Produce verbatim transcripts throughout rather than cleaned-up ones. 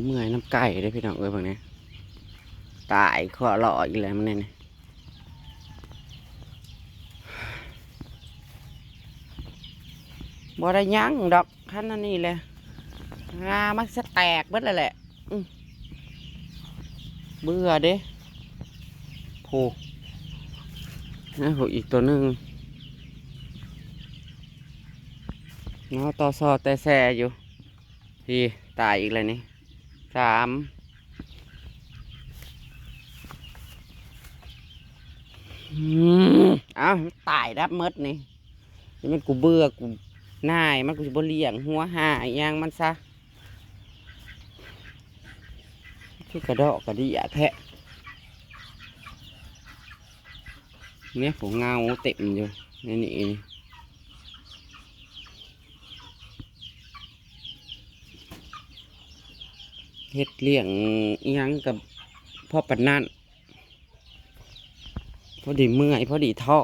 เมื่อยน้ำไก่เด้อพี่น้องเอ้ย พวกนี้ ตายข้อหล่ออีกแล้วมันเนี่ย บ่ได้หยังดอก คันอันนี้แหละ งามันจะแตกเบิดแล้วแหละ อืม เบื่อเด้ โผล่ นะโผล่อีกตัวหนึ่ง เนาะ ต่อซอแต่แซ่อยู่ พี่ ตายอีกแล้วนี่ สาม อืม เอ้า ตายดับหมดนี่ นี่มันกูเบื่อ กูหน่ายมัน กูสิบ่เลี้ยง หัวหาอีหยังมันซะ คือกระดอกกระเดี่ยแท้ เนี่ยผมเงาเต็มอยู่ ในนี่ เฮ็ดเลี้ยงอิหยังกับพ่อปานนั้น พอดีเมื่อย พอดีท้อ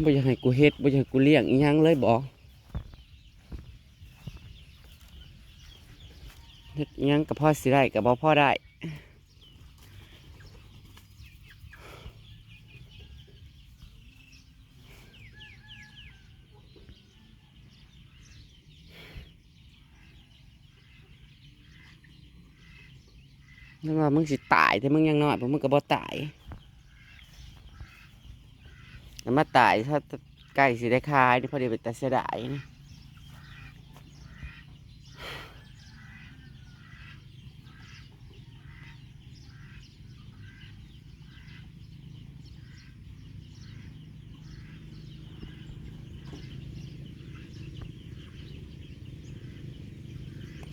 บ่อยากให้กูเฮ็ด บ่อยากให้กูเลี้ยงอิหยังเลยบ่ เฮ็ดอิหยังก็พอสิได้ ก็บ่พอได้ นึกว่ามึงสิตาย แต่มึงยังน้อย พวกมึงก็บ่ตาย แล้วมาตาย ถ้าใกล้สิได้ขายนี่ พอดีเป็นตาเสียดายนะ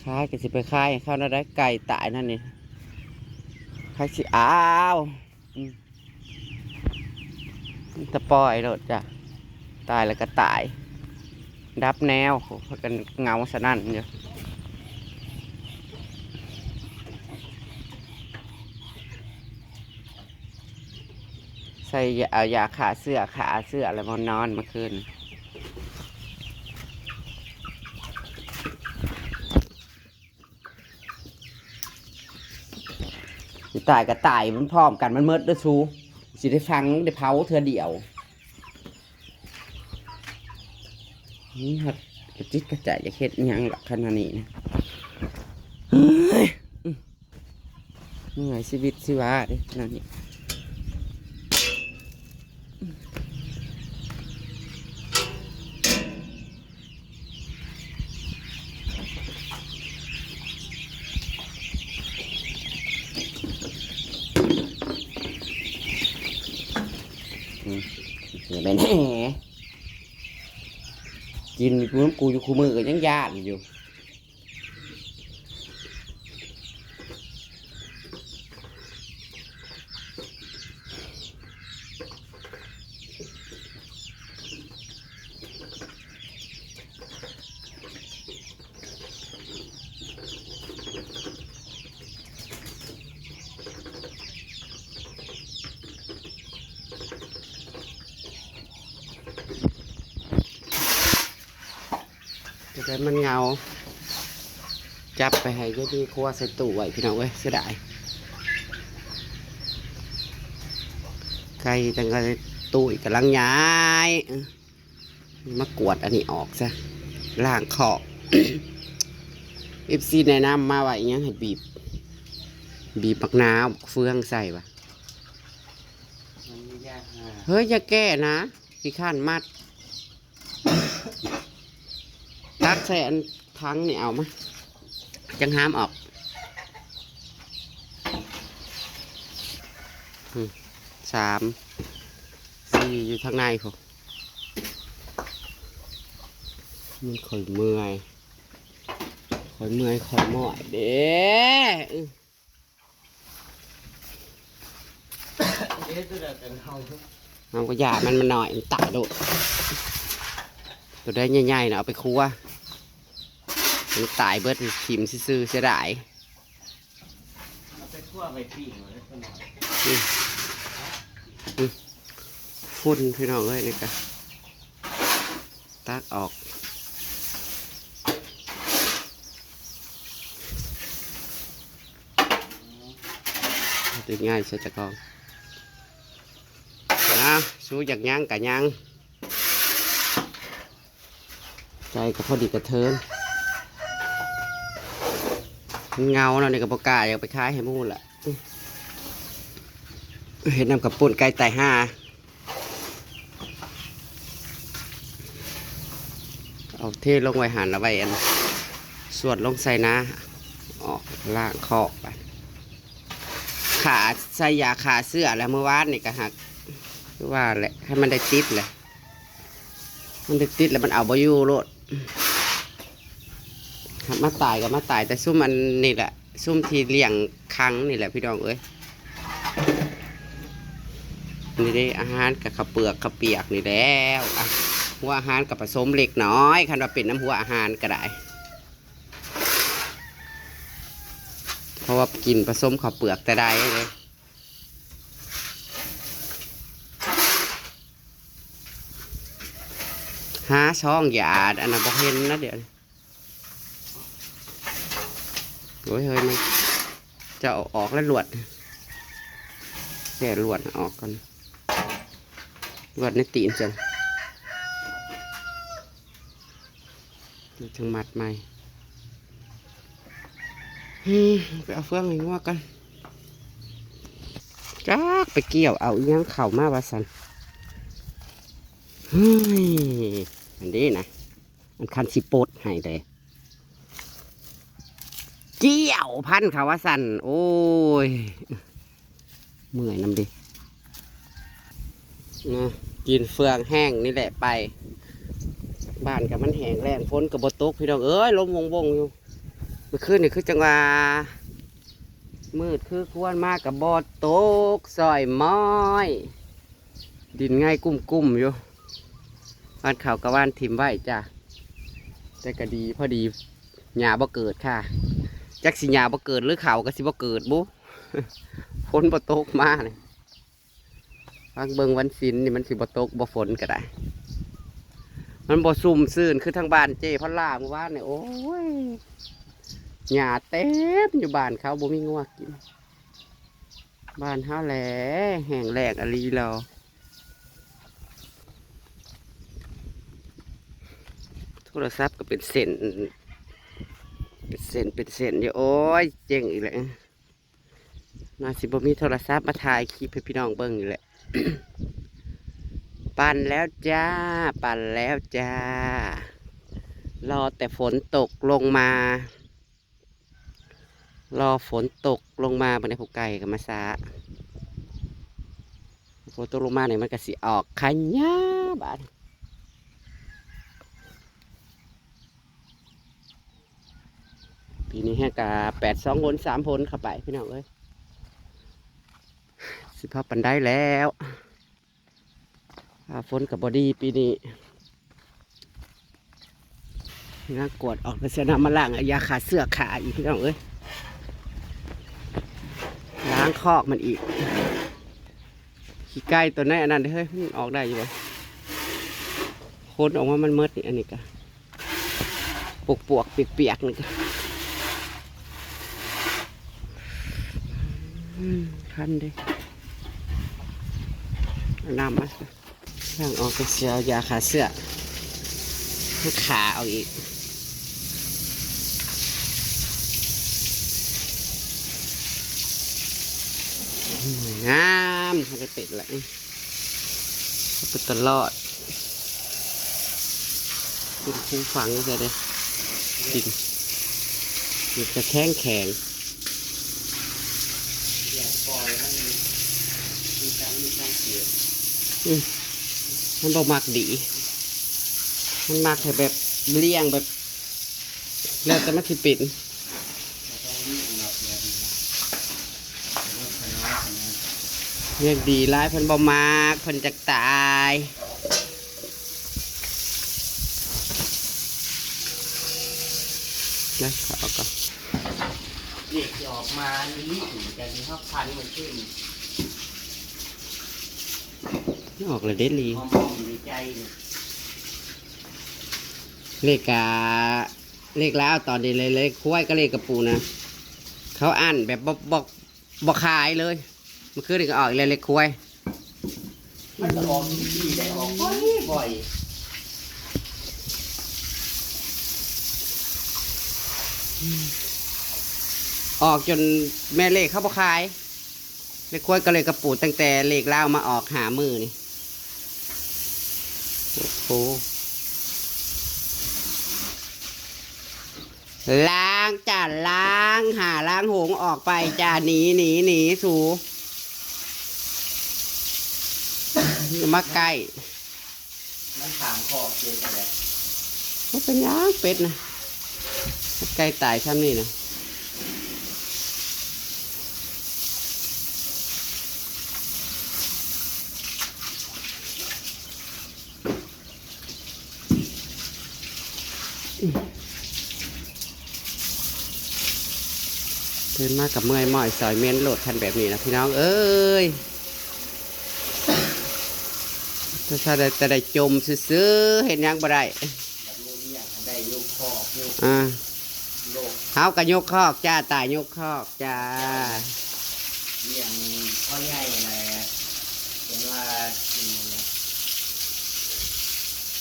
ขายก็สิไปขายให้เขาแนวใด ไก่ตายนั่นนี่ ใครสิเอา อืม มันตะปอยโลดจ้ะ ตายแล้วก็ตาย ดับแนว พากันเหงาสนั่นอยู่ ใส่ยา เอายาฆ่าเชื้อ ฆ่าเชื้อแล้วมานอนเมื่อคืน สิตายก็ตายมันพร้อมกันมันเมิดเด้อซู สิได้ฟังได้เผาเทื่อเดียว นี่ฮอดกระจิตกระใจอยากเฮ็ดอิหยังล่ะขนาดนี้นะ เฮ้ย อืม เมื่อยชีวิตชีวาเด้ขนาดนี้ อืม อย่าเป็นแห กินกูน้ำกูอยู่คู่มือก็ยังย่านอยู่ จะได้มันเหงา จับไปให้ยายดีครัวใส่ตู้ไว้พี่น้องเอ้ย เสียดาย ไก่ตั้งแต่ตู้อีกกำลังย้าย เออ มากวาดอันนี้ออกซะ ล้างคอก เอฟซี แนะนำมาว่าอิหยังให้บีบ บีบบักนาวบักเฟืองใส่วะ มันมียากหา เฮ้ย อย่าแก้นะ ขี้ข้านมัด ตักใส่อันถังนี่เอามา จังหามออก อืม สาม สี่ อยู่ทางในพุ้น มันข่อยเมื่อย ข่อยเมื่อย ข่อยม้อยเด้ อื้อ เอ๊ะ ตัวใดเป็นเฮา เอาก็อย่ามัน มันน้อย มันตายโลด ตัวใดใหญ่ๆน่ะ เอาไปครัว มันตายเบิด ถิ่มซื่อๆ เสียดาย เอาไปคั่วไปปิ้งไว้ข้างนอก อืม อืม ฝุ่นพี่น้องเอ้ย นี่กะ ตักออก เ ติดง่ายใส่ตะกร้องนะ สู้อยากยั้งกะยั้ง ใจก็พอดีกระเทิน มันเหงาเนาะ นี่ก็บ่กล้าอยากไปขายให้หมู่ละ เฮ็ดน้ำข้าวปุ้นไก่ตายห่า เอาเทลงไว้หั่น เอาไว้อัน ส่วนลงใส่นะ ออกล้างคอกไป ขาใส่ยาฆ่าเชื้อแล้ว เมื่อวานนี่ก็หัก คือว่าแหละ ให้มันได้ติดแหละ มันได้ติดแล้วมันเอาบ่อยู่โลด มาตายก็มาตาย แต่ซุมอันนี่แหละ ซุมที่เลี้ยงขังนี่แหละพี่น้องเอ้ย นี่เด้ อาหารกับข้าวเปลือกข้าวเปียกนี่แล้ว อ่ะ หัวอาหารกับผสมเล็กน้อย คันว่าเป็นน้ำหัวอาหารก็ได้ เพราะว่ากินผสมข้าวเปลือกแต่ใดเลย หาซองยาอันนั้นบ่เห็นนะเดี๋ยวนี้ โอ้ย เฮ้ย มันจะเอาออกแล้วลวด แกะลวดออกก่อน ลวดในตีนจัง เดี๋ยวจังมัดใหม่ อืม ไปเอาเฟืองให้งัวกัน จักไปเกี่ยวเอาอีหยังเข้ามาว่าซั่น เฮ้ย อันนี้นะ อันคันสิปลดให้เลย เกี่ยวพันเขาว่าซั่น โอ้ย เมื่อยนำเด้ นะ กินเฟืองแห้งนี่แหละไป บ้านก็มันแห้งแล้ง ฝนก็บ่ตกพี่น้องเอ้ย ลมวงๆอยู่ เมื่อคืนนี่คือจังว่า มืดคือควรมาก็บ่ตก ซ้อยม้อย ดินไงกุ้มๆอยู่ หว่านข้าวก็หว่านถิ่มไว้จ้ะ แต่ก็ดี พอดี หญ้าบ่เกิดค่ะ จักสิหญ้าบ่เกิดหรือข้าวก็สิบ่เกิดบุ ฝนบ่ตกมานี่ ฟังเบิ่งวันศีลนี่มันสิบ่ตกบ่ฝนก็ได้ มันบ่ชุ่มชื่นคือทางบ้านเจ้พอลล่าเมื่อวานนี่ โอ้ย หญ้าเต็มอยู่บ้านเขา บ่มีงัวกิน บ้านเฮาแหละ แห้งแล้งอะลีลอ โทรศัพท์ก็เป็นเส้น เป็นเส้น เป็นเส้นอยู่ โอ้ย เจ๊งอีกแล้ว น่าสิบ่มีโทรศัพท์มาถ่ายคลิปให้พี่น้องเบิ่งอยู่แหละ ปั่นแล้วจ้า ปั่นแล้วจ้า รอแต่ฝนตกลงมา รอฝนตกลงมา บัดนี้ผู้ไก่ก็มาซะ ฝนตกลงมาเนี่ยมันก็สิออกขะหญ้าบาด ปีนี้แฮงกะแปดสองหนสามหนเข้าไปพี่น้องเอ้ย สิพอปานใดแล้ว ฟ้าฝนก็บ่ดีปีนี้ ล้างกวาดออกแล้วเสียน้ำมาล้างเอายาฆ่าเชื้อฆ่าอีกพี่น้องเอ้ย ล้างคอกมันอีก ขี้ไก่ตัวไหนอันนั้นเด้อเฮ้ย มันออกได้อยู่บ่ ขนออกมามันหมดนี่ อันนี้ก็ ปวกๆ เปียกๆ นี่ก็ อืม คันเด้ เอาน้ำมา ล้างออกก็เสียยาฆ่าเชื้อ มันฆ่าเอาอีก งาม มันก็ติดละ ไปตลอด เป็นคูฝังใส่เลย ดิน มันจะแข็งแข็ง อย่างปล่อยให้มันมีการมีการเสีย อืม มันบ่มักดี มันมักให้แบบเลี้ยงแบบ แล้วแต่มันสิเป็น เลี้ยงดีหลายเพิ่นบ่มัก เพิ่นจักตาย นะ ขอเอาก่อน เด็กจะออกมานี่ถึงกันนี่เขาพันมันขึ้น ออกเลยเด้ลี หอมๆอยู่ในใจนี่ เลขกะ เลขลาวตอนนี้เลย เลขควายกับเลขกระปูนะ เขาอั้นแบบบ่ บ่ บ่ขายเลย เมื่อคืนนี้ก็ออกอีกแล้วเลขควาย มันก็ออกทุกปีได้ ออกบ่อยบ่อย ออกจนแม่เลขเขาบ่ขาย เลขควายก็เลยกระปูดตั้งแต่เลขลาวมาออกห้ามื้อนี่ โอ้โห ล้างจ้า ล้าง หาล้างหงออกไปจ้า หนีหนีหนีสู อย่ามาใกล้ มันถามคอเจ๊ไปแล้ว บ่เป็นหยังเป็ดนะไก่ตายซ้ำนี่นะ ตื่นมากับเมื่อยม้อยสอยเม้นโลดคันแบบนี้นะพี่น้องเอ้ย ถ้าได้แต่ได้จมซื่อๆ เห็นยังบ่ได้ แบบนี้เนี่ยได้ยกคอกยก อ่า โลก เฮากะยกคอกจ้า ตายยกคอกจ้า เลี้ยงพ่อใหญ่อะไรอะ เห็นว่าอืม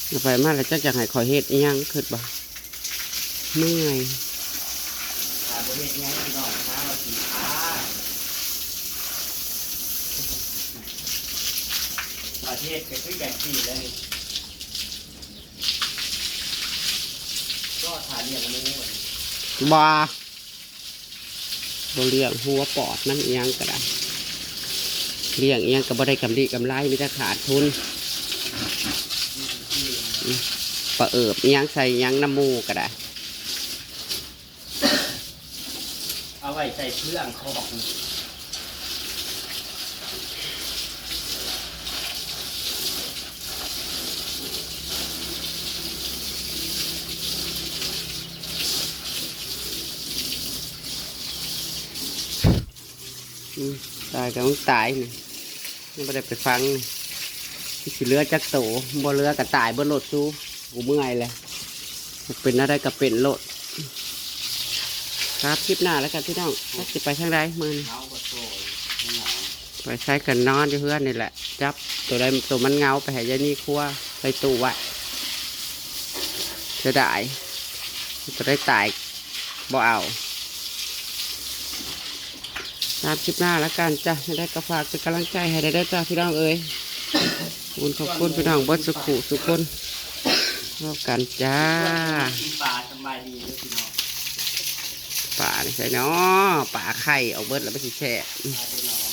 เอาไปมาแล้วเจ้าจะให้ขอยเฮ็ดอิหยังคิดบ่ เมื่อย ถ้าบ่เฮ็ดหยังพี่น้อง หาว่าสิพา ประเทศก็คืออย่างที่แล้วนี่ ก็ถ่ายเลี้ยงหมูอะ บ่ บ่เลี้ยงหัวปอดมันอิหยังก็ได้ เลี้ยงอิหยังก็บ่ได้กำไรกำไร มีแต่ขาดทุน อืม ปลาเอิบอิหยังใส่อิหยังน้ำหมูก็ได้ เอาไว้ใส่เครื่องคอกนี่ อืม ตายก็ต้องตายนี่ ยังบ่ได้ไปฟังนี่ สิเหลือจักโต บ่เหลือก็ตายเบิดโลดซู กูเมื่อยเลย เป็นอะไรก็เป็นโลด ครับ คลิปหน้าแล้วกันพี่น้อง จักสิไปทางใดมื้อนี้ ไปใช้กันนอนอยู่เฮือนนี่แหละ จับตัวใดตัวมันเหงาไปให้ยายนี่ครัว ใส่ตู้ไว้ เสียดาย ตัวได้ตาย บ่เอา ตามคลิปหน้าแล้วกันจ้ะ ได้ก็ฝากเป็นกำลังใจให้ได้เด้อจ้ะพี่น้องเอ้ย ขอบคุณขอบคุณพี่น้องเบิดสุขุสุคน แล้วกันจ้า กินปลาสบายดีเด้อพี่น้อง ปลานี่ใส่เนาะ ปลาไข่ออกเบิดแล้วไม่สิแซ่บ ปลาเด้อเนาะ